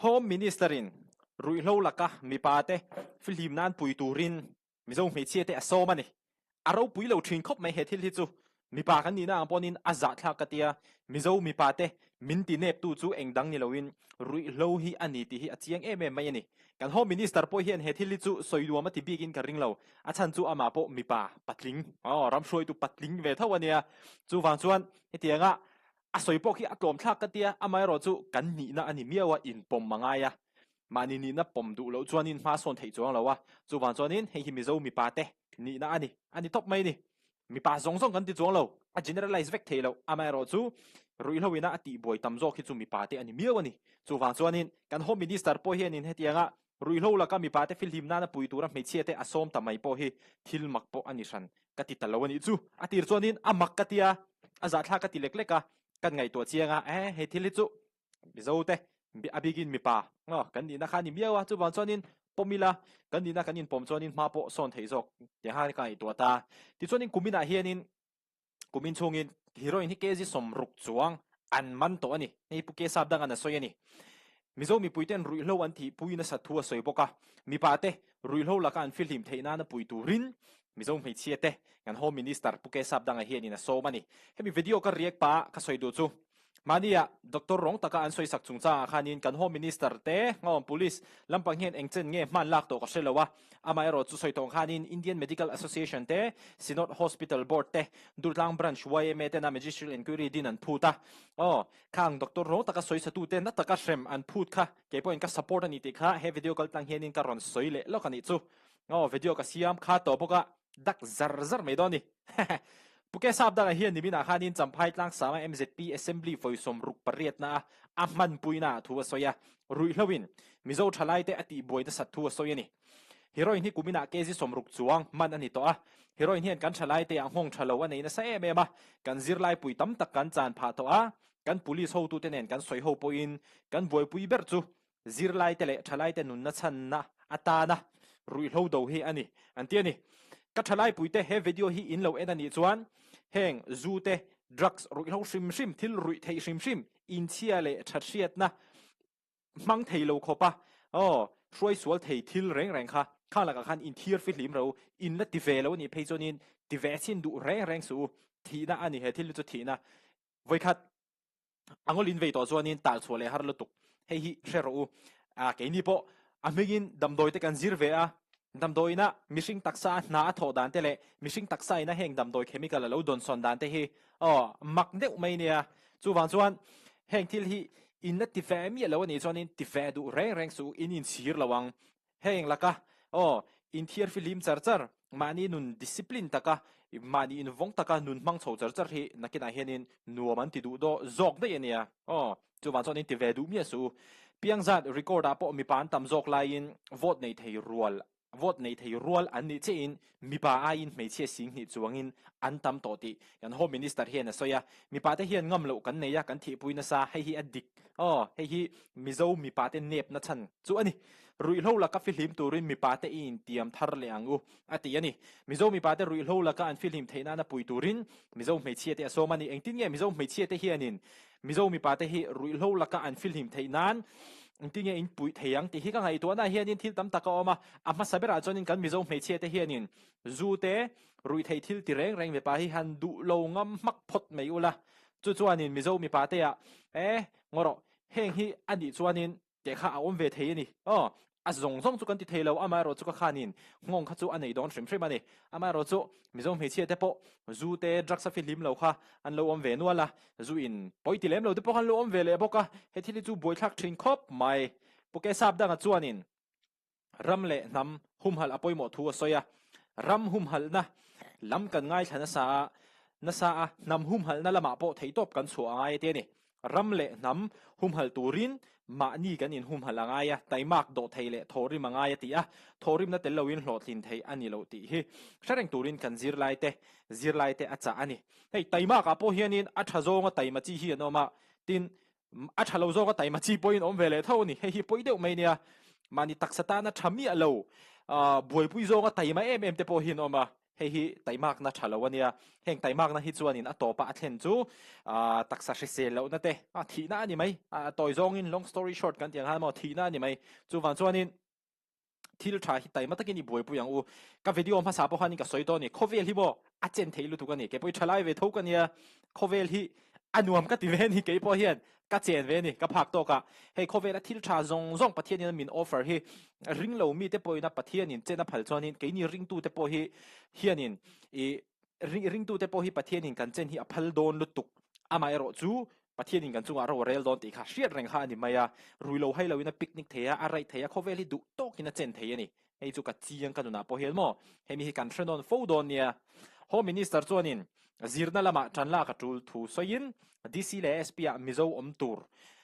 Home Minister-in ruihhlo laka mipate fihlim nan pui turin Mizo hmeichhia te a sawm a ni. A ropui lo thin khawp mai he thil hi chu. Mipa kan nihna ang pawhin a zahthlak ka tia, Mizo mipa te min ti nep tu chu eng dang ni loin ruihhlo hi a ni tih hi a chiang em em mai a ni. Kan Home Minister pawh hian he thil hi chu sawi nuam a ti bikin ka ring lo. A chhan chu amah pawh mipa patling, aw ram hruaitu patling ve tho a nia. Chuvang chuan hetianga a sawi pawh khi a tlawmthlak ka tia, amaherawhchu kan nihna a ni miau a, inpawm a ngai a. Mahni nihna pawm duh loh chuanin hma sawn theih chuang lo a, chuvang chuanin hei hi Mizo mipa te nihna a ni, a ni tawp mai ni. Mipa zawng zawng kan ti chuang lo, a generalize vek thei loh, amaherawhchu ruihhlo ina a tihbuai tam zawk hi chu mipa te a ni miau a ni. Chuvang chuanin kan Home Minister pawh hianin hetianga ruihhlo laka mipa te fihlim nana pui tura hmeichhia te a sawm ta mai pawh hi thil mak pawh a ni hran ka ti ta lo a nih chu. A tir chuanin a mak ka tia, a zahthlak ka ti lek lek a, kan ngaihtuah chiang a, eh hei thil hi chu Mizo te a bikin mipa ngaw kan nihna kha a ni miau a, chuvang chuanin pawm ila kan nihna kan inpawm chuanin hma pawh sawn theih zawk tih khan ka ngaihtuah ta. Tichuanin kuminah hianin kumin chhungin heroin hi kg 60 chuang an man tawh a ni. Hei Pu Kesap dangan a sawi a ni. Mizo mipuiten ruihhlo an thihpui nasat thu a sawi bawk a, mipa te ruihhlo laka an fihlim theih nana pui turin Mizo hmeichhia te kan Home Minister Pu Kesap danga hianin a sawm a ni. Hemi video ka react pah ka sawi duh chu Mahnia doctor rawng taka an sawisak chungchangah khanin kan Home Minister te Ngawm Police lampang hian eng chen nge hman lak tawh ka hre lo a, amaherawh chu sawi tawh khanin Indian Medical Association te, Synod Hospital Board te, Durtlang Branch yma tena Magisterial Enquiry din an phut a. Aw, khang doctor rawng taka sawisatute na taka hrem an phut kha keipawhin ka support a ni tih kha he video kaltlang hianin ka rawn sawi leh lawk a nih chu. Aw, video ka siam kha tawh bawk a. Dak zar zar mai dawn ni. Pu Kesap dangah hian niminah khanin Champhai Tlangsama MZP Assembly vawi 68 na a a hmanpuina ah thu a sawi a, ruihhloin Mizo thalaite a tihbuai nasat thu a sawi a ni. Heroin hi kuminah kg 60 chuang hman a ni tawh a, heroin hian kan thalaite ah nghawng tha lo a nei nasa em em a, kan zirlaipui tam tak kan chan phah tawh a, kan police hotute nen kan sawi ho pawhin kan buaipui ber chu Zirlaite leh thalaite nunna chhanna atana ruihhlo do hi a ni, an ti a ni. Ka thalaipuite he video hi in lo en a nih chuan heng zu te, drugs, ruihhlo hrim hrim, thil ruih theih hrim hrim, inchhia leh thathriatna hmang thei lo khawpa aw hruai sual thei thil reng reng kha khang lakah khan inthiar fihlim ro in la ti ve lo a nih phei chuanin ti ve chhin duh reng reng suh u, thihna a ni he thil hi chu thihna vawikhat. A ngawlin vei tawh chuanin tal chhuah leh har lutuk. Hei hi hre rawh u. A keini pawh a hmingin damdawi te kan zir ve a, damdawiina mihring taksa a hna a thawh dan te leh mihring taksa ina heng damdawi chemical a lo dawnsawn dan te hi aw mak deuh mai nia. Chuvang chuan heng thil hi in la ti ve miah lo a nih chuanin ti ve duh reng reng suh u, in inchhir lo ang. Heng laka aw inthiar fihlim char char, mahni nun discipline taka, mahni invawng taka nun hmang chho char char hi nakinah hianin nuam an ti duh daw zawk daih a nia. Aw, chuvang chuan in ti ve duh miah suh u. Piangzat record ah pawh mipa an tam zawk laiin vote nei thei rual vote nei thei rual an nih chiahin mipa aiin hmeichhia singhnih chuangin an tam tawh tih kan Home Minister hian a sawi a. Mipa te hian ngam loh kan nei a, kan thihpui nasa, hei hi a dik. Aw, hei hi Mizo mipa te nepna chhan chu a ni. Ruihhlo laka fihlim turin mipa te i intiam thar leh ang u, a ti a ni. Mizo mipa te ruihhlo laka an fihlim theih nana pui turin Mizo hmeichhia te a sawm a ni. Engtin nge Mizo hmeichhia te hianin Mizo mipa te hi ruihhlo laka an fihlim theih nan engtin nge in puih thei ang tih hi ka ngaihtuahna hianin thil tam tak a awm a. A hmasa berah chuanin kan Mizo hmeichhia te hianin zu te ruihtheih thil ti reng reng mipa hi han duh lo ngam hmak phawt mai ula. Chu chuanin Mizo mipa te ah e ngaw rawh heng hi a nih chuanin teh kha a awm ve thei a ni. Aw, a zawng zawng chu kan ti thei lo, amaherawh chu ka khanin nghawng kha chu a nei dawn hrim hrim a ni. Amaherawh chu Mizo hmeichhia te pawh zu te drugs a fihlim lo kha an lo awm ve nual a, zu in pawi ti lem lo te pawh kha an lo awm ve leh bawk a, he thil hi chu buaithlak thin khawp mai. Pu Kesap danga chuanin Ram leh hnam humhalh a pawimawh thu a sawi a, ram humhalhna lam kan ngaithla nasa a, nasa a, hnam humhalhna lamah pawh theihtawp kan chhuah a ngai a ti a ni. Ram leh hnam humhalh turin mahni kan inhumhalh a ngai a, taimak dawh thei leh thawhrim a ngai a ti a, thawhrimna tel loin hlawhtlin theih a ni loh tih hi hre reng turin kan zirlaite zirlaite a chah a ni. Hei taimakah pawh hianin a tha zawnga taima chi hi an awm a, tin A tha lo zawk a taima chi pawhin awm ve leh tho a ni. Hei hi pawi deuh mai nia. Mahni taksa tana tha miah lo, buaipui zawnga taima em em te pawh hi an awm a. Hei hi taimakna tha lo a nia. Heng taimakna hi chuanin a tawpa a thlen chu taksa hrisel lohna te, a thihna a ni mai. A tawi zawngin long story short kan tih ang khan maw thihna a ni mai. Chuvang chuanin thil tha hi taima takin i buaipui ang u. Ka video hmasa pawh khanin ka sawi tawh a ni. Khawvel hi maw a chen thei lutuk a ni. Keipawh hi thalai ve tho ka nia. Khawvel hi a nuam ka ti ve a ni keipawh hian ka chen ve a ni ka phak tawk a. Hei khawvela thil tha zawng zawng Pathianin min offer hi ring lo mite pawhin a Pathianin chen a phal chuanin keini ringtute pawh hi hianin i ringtute pawh hi Pathianin kan chen hi a phal dawn lutuk. Amaherawh chu Pathianin kan chungah ro a rel dawn tih kha hriat reng kha a ni mai a, rui lo hai loin a picnic thei a, a raih thei a, khawvel hi duh tawkin a chen thei a ni. Hei chu ka chiang ka nunah pawh hian maw hemi hi kan hre nawn fo dawn nia. Home Minister chuanin zirna lamah tan lak a tul thu sawiin DC leh SP ah Mizo awm tur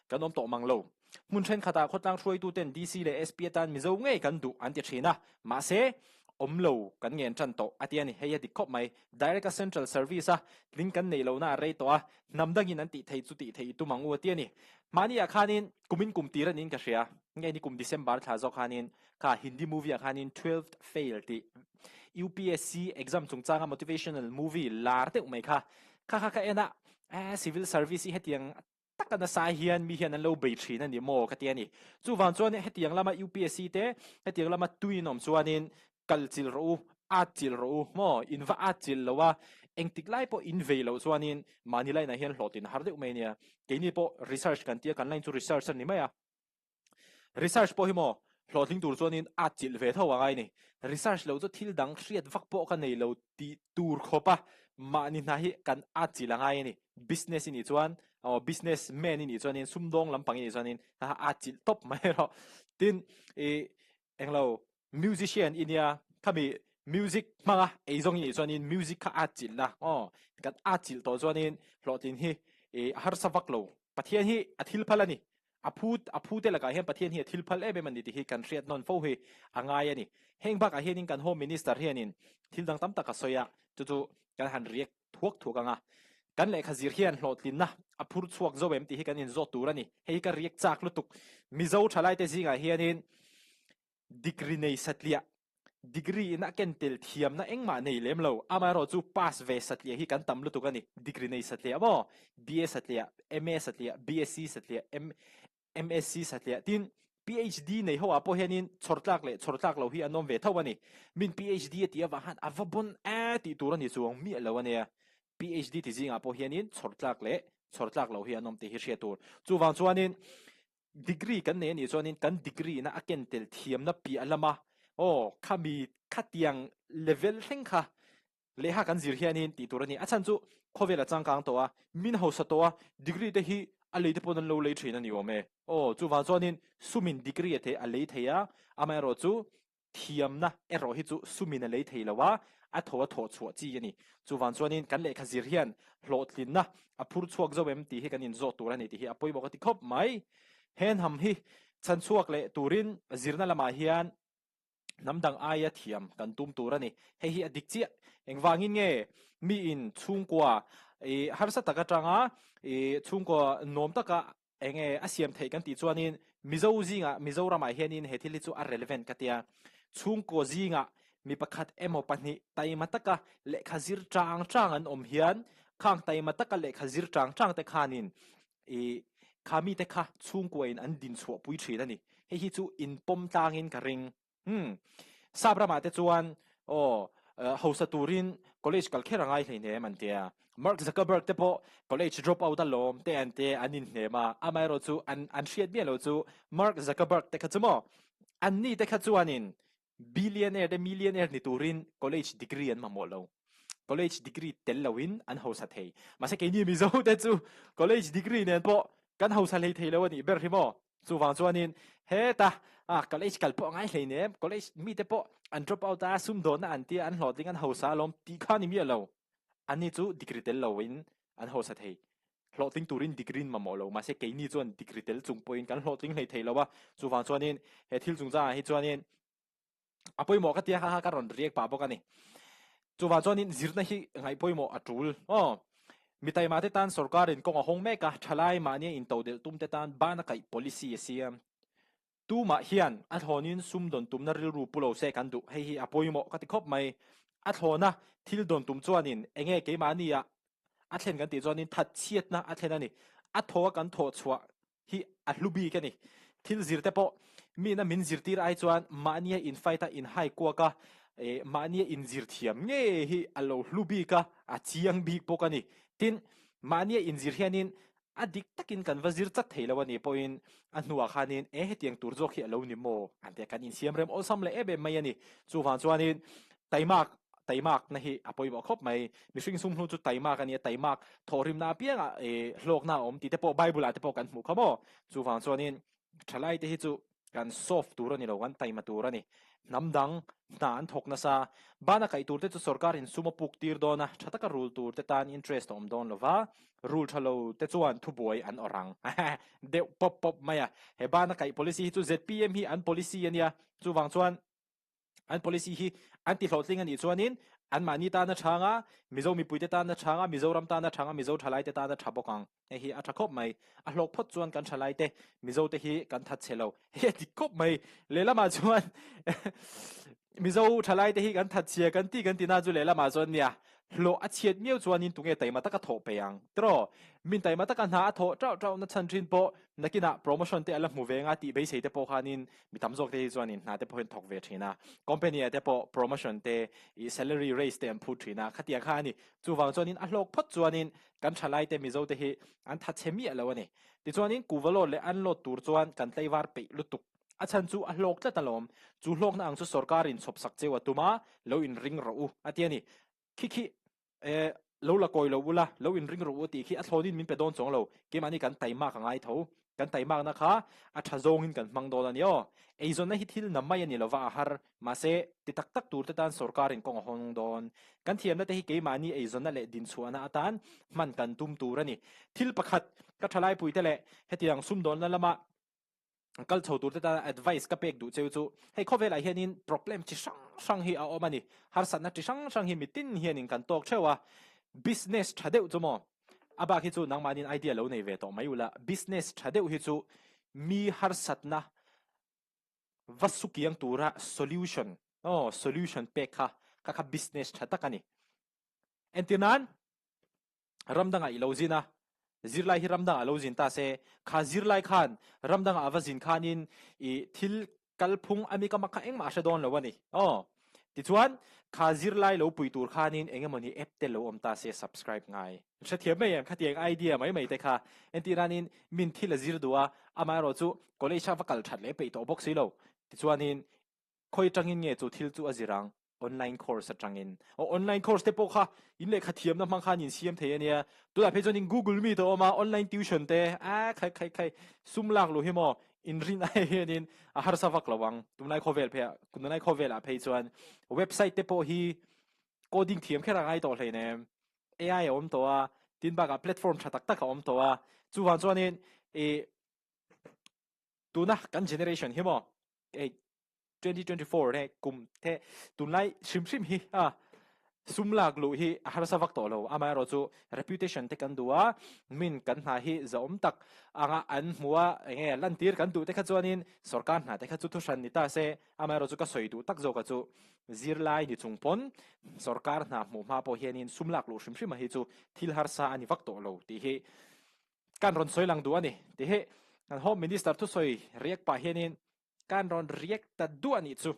kan awm tawh mang lo. Hmun thenkhatah khawtlang hruaituten DC leh SP atan Mizo ngei kan duh an ti thin a, mahse awm lo kan ngen tan tawh a ti a ni. Hei a dik khawp mai. Direct a Central Service a tling kan neih lohna a rei tawh a, hnam dangin an tih theih chu tih theih i tum ang u a ti a ni. Mahni ah khanin kumin kum tir a niin ka hria. Nge ni kum December thla zawk khanin kha Hindi movie ah khanin Twelfth Fail tih UPSC exam chungchanga motivational movie lar deuh mai kha kha kha ka en a, eh civil service hi hetiang taka nasa hian mi hian an lo bei thin a ni maw ka ti a ni. Chuvang chuan hetiang lama UPSC te hetiang lama tui in awm chuanin kal chilh rawh u, at chilh rawh u maw, in va at chilh lo a, engtik lai pawh in vei loh chuanin mahni line ah hian hlawhtlin a har deuh mai a nia. Keini pawh research kan tia kan line chu research a ni mai a. Research pawh hi maw hlawhtling tur chuanin at chilh ve tho a ngai ni. Research lo chu thil dang hriat vak pawh ka nei lo tih tur khawp a mahni hna hi kan at chilh a ngai a ni. Business i nih chuan aw business man i nih chuanin sumdawng lampang i nih chuanin a at chilh tawp mai erawh. Tin ih englo musician i nia khami music hmanga eizawng i nih chuanin music kha at chilh la aw kan at chilh tawh chuanin hlawhtlin hi ih a harsa vak lo. Pathian hi a thil phal a ni. A phu a phu te lakah hian Pathian hi a thil phal em em a ni tih hi kan hriat nawn fo hi a ngai a ni. Heng bakah hianin kan Home Minister hianin thil dang tam tak a sawi a, chu chu kan han riak thuak thuak ang a. Kan lehkha zir hian hlawhtlinna a phur chhuak zo em tih hi kan inzawt tur a ni. Hei hi ka riak chak lutuk. Mizo thalaite zingah hianin Degree nei satliah, Degree in a ken tel thiamna engmah nei lem lo, amaherawh chu pass ve satliah hi kan tam lutuk a ni. Degree nei satliah maw? BA satliah, MA satliah, BSc satliah, MSc satliah tin PhD nei ho ah pawh hianin chhawr tlak leh chhawr tlak lo hi an awm ve tho a ni. Min PhD a tih avang khan a va bon e tih tur a ni chuang miah lo a nia. PhD ti zingah pawh hianin chhawr tlak leh chhawr tlak lo hi an awm tih hi hriat tur. Chuvang chuanin Degree kan nei a nih chuanin kan degree na a ken tel thiamna piah lama aw khami khatiang level thleng kha lehkha kan zir hianin tih tur a ni. A chhan chu khawvel a changkang tawh a, min hausa tawh a, degree te hi a lei te pawn an lo lei thin a ni awm e. Aw chuvang chuanin sumin degree a thei a lei thei a, amaherawh chu Thiamna erawh hi chu sumin a lei thei lo a, a thaw a thawh chhuah chi a ni. Chuvang chuanin kan lehkha zir hian hlawhtlinna a phur chhuak zo em tih hi kan inzawt tur a ni tih hi a pawimawh ka ti khawp mai. He hnam hi chhan chhuak leh turin zirna lamah hian hnam dang aia thiam kan tum tur a ni. Hei hi a dik chiah. Engvangin nge miin chhungkua i harsa tak atanga i chhungkua nuam taka Enge a siam theih kan tih chuanin Mizo zingah Mizoramah hianin he thil hi chu a relevant ka tia. Chhungkaw zingah mi pakhat emaw pahnih taima taka lehkha zir chang chang an awm hian khang taima taka lehkha zir chang chang te khanin ih kha mite kha chhungkuain an din chhuah pui thin a ni. Hei hi chu inpawm tlangin ka ring. Umm. Sap ramah te chuan aw hausa turin college kal kher a ngai hleinem an tia. Mark Zuckerberg te pawh college drop out a lawm te an te an inhnem a, amaherawh chu an an hriat miah lo chu Mark Zuckerberg te kha chu maw anni te kha chuanin billionaire te millionaire ni turin college degree an mamawh lo. College degree tel loin an hausa thei. Mahse keini Mizo te chu college degree nen pawh kan hausa hlei thei lo a nih ber hi maw. Chuvang chuanin heta ah college kal pawh a ngai hleinem, college mite pawh an drop out a, sumdawnna an tia, an hlawhtling an hausa alawm tih kha ni miah lo. Anni chu degree tel loin an hausa thei. Hlawhtling turin degree in mamawh lo, mahse keini chuan degree tel chung pawhin kan hlawhtling hlei thei lo a. Chuvang chuanin he thil chungchangah hi chuanin A pawimawh ka tia kha kha ka rawn riak pah bawk a ni. Chuvang chuanin zirna hi ngaih pawimawh a tul. Aw, mi taima te tan sorkarin kawng a hawng mek a, thalai mahnia intodelh tum te tan bana kaih policy a siam. Tumah hian a thlawnin sumdawn tumna rilru pu lo se kan duh. Hei hi a pawimawh ka ti khawp mai. A thlawna thil dawn tum chuanin enge keimahni ah a thlen kan tih chuanin thatchhiatna a thlen a ni. A thaw a kan thawh chhuah hi a hlu bik a ni. Thil zir te pawh mina min zirtir ai chuan mahnia in fight a in hai kuak a, mahnia in zir thiam ngei hi a lo hlu bik a, a chiang bik bawk a ni. Tin, mahnia in zir hianin a dik takin kan va zir chat thei lo a nih pawhin a hnuah khanin e hetiang tur zawk hi a lo ni maw an tia kan insiam rem awlsam leh em em mai a ni. Chuvang chuanin taimak taimakna hi a pawimawh khawp mai. Mihring sum hnu chu taimak a nia, taimak thawhrimna apiangah hlawkna a awm tih te pawh Bible ah te pawh kan hmuh kha maw. Chuvang chuanin thalai te hi chu kan soft tur a ni lo, kan taima tur a ni. Hnam dang hna an thawk nasa. Bana kaih tur te chu sorkar in sum a puk tir dawn a, tha taka rul tur te tan interest a awm dawn lo va, rul tha lo te chuan thubuai an awrh ang. Deuh pawp pawp mai a. He bana kaih policy hi chu zpm hi an policy a nia, chuvang chuan An policy hi an ti hlawhtling a nih chuanin anmahni tan a chhang a, Mizo mipuite tan a chhang a, Mizoram tan a chhang a, Mizo thalaite tan a tha bawk ang. Hei hi a tha khawp mai. A hlawk phawt chuan kan thalaite, Mizote hi kan that chhe lo. Hei a dik khawp mai. Lehlamah chuan Mizo thalaite hi kan that chhia kan ti kan ti na chu lehlamah chuan nia hlawh a chhiat miau chuanin tunge taima taka thawh pe ang tiraw? Min taima taka hna a thawh tauh tauh na chhan thin pawh nakinah promotion te a la hmu ve anga tih beisei te pawh khanin Mi tam zawk te hi chuanin hna te pawh hian thawk ve thin a, company ah te pawh promotion te, ih salary raise te an phut thin a, khatiang kha a ni. Chuvang chuanin a hlawk phawt chuanin kan thalai te Mizo te hi an tha chhe miah lo a ni. Tichuanin kuva load leh unload tur chuan kan tlaivar peih lutuk. A chhan chu a hlawk tlat alawm. Chu hlawkna ang chu sorkar in chhawp sak cheu a tum a, lo inring rawh u a ti a ni. Khi khi E, lo la kawi lo ula, lo inring rawh u tih khi a thlawnin min pe dawn chuang lo. Keimahni kan taimak a ngai tho. Kan taimakna kha a tha zawngin kan hmang dawn a ni aw. Eizawnna hi thil na mai a ni lova a har. Mahse, ti tak tak turte tan sorkarin kawng a hawng dawn. Kan thiamna te hi keimahni eizawnna leh dinchhuahna atan hman kan tum tur a ni. Thil pakhat, ka thalaipuite leh hetiang sumdawnna lama kal chho tur te tan advice ka pek duh cheu chu hei khawvelah hianin problem chi hrang hrang hi a awm a ni harsatna chi hrang hrang hi mitin hianin kan tawk theuh a business tha deuh chu maw a bak hi chu nangmahnin idea lo nei ve tawh mai ula business tha deuh hi chu mi harsatna va sukiang tura solution oh solution pek kha kha kha business tha tak a ni entir nan ram dangah i lo zin a, zirlai hi ram dangah lo zin ta se, kha zirlai khan ram dangah a va zin khanin i thil kalphung a mi ka mak kha engmah a hre dawn lo a ni. Aw. Tichuan, kha zirlai lo pui tur khanin engemawni app te lo awm ta se subscribe ngai. Hrethiam mai em khatiang idea mai mai te kha. Entir anin min thil a zir duh a, amaherawh chu college a va kal that leh peih tawh bawk si lo. Tichuanin khawi tangin nge chu thil chu a zir ang? Online course atangin. Aw online course te pawh kha in lehkha thiamna hmang khan in siam thei ania. Tunah phei chuan in Google Meet a awm a, online tuition te a khai khai khai sum lak luh hi maw in rin ai hianin a harsa vak lo ang. Tunlai khawvel phei ah tunlai khawvel ah phei chuan website te pawh hi coding thiam kher a ngai tawh hleinem. AI a awm tawh a, tin bakah platform tha tak tak a awm tawh a. Chuvang chuanin ih tuna kan generation hi maw hei 2024 he kum te tunlai hrim hrim hi a sum lak luh hi a harsa vak tawh lo amaherawh chu reputation te kan duh a min kan hna hi zahawm tak anga an hmu a enge lantir kan duh te kha chuanin sorkar hna te kha chu thuhran ni ta se amaherawh chu ka sawi duh tak zawk a chu zirlai ni chung pawn sorkar hna hmuh hma pawh hianin sum lak luh hrim hrim a hi chu thil harsa a ni vak tawh lo tih hi kan rawn sawi lang duh a ni tih hi kan home minister thusawi riak pah hianin Kan rawn react ta duah nih chu.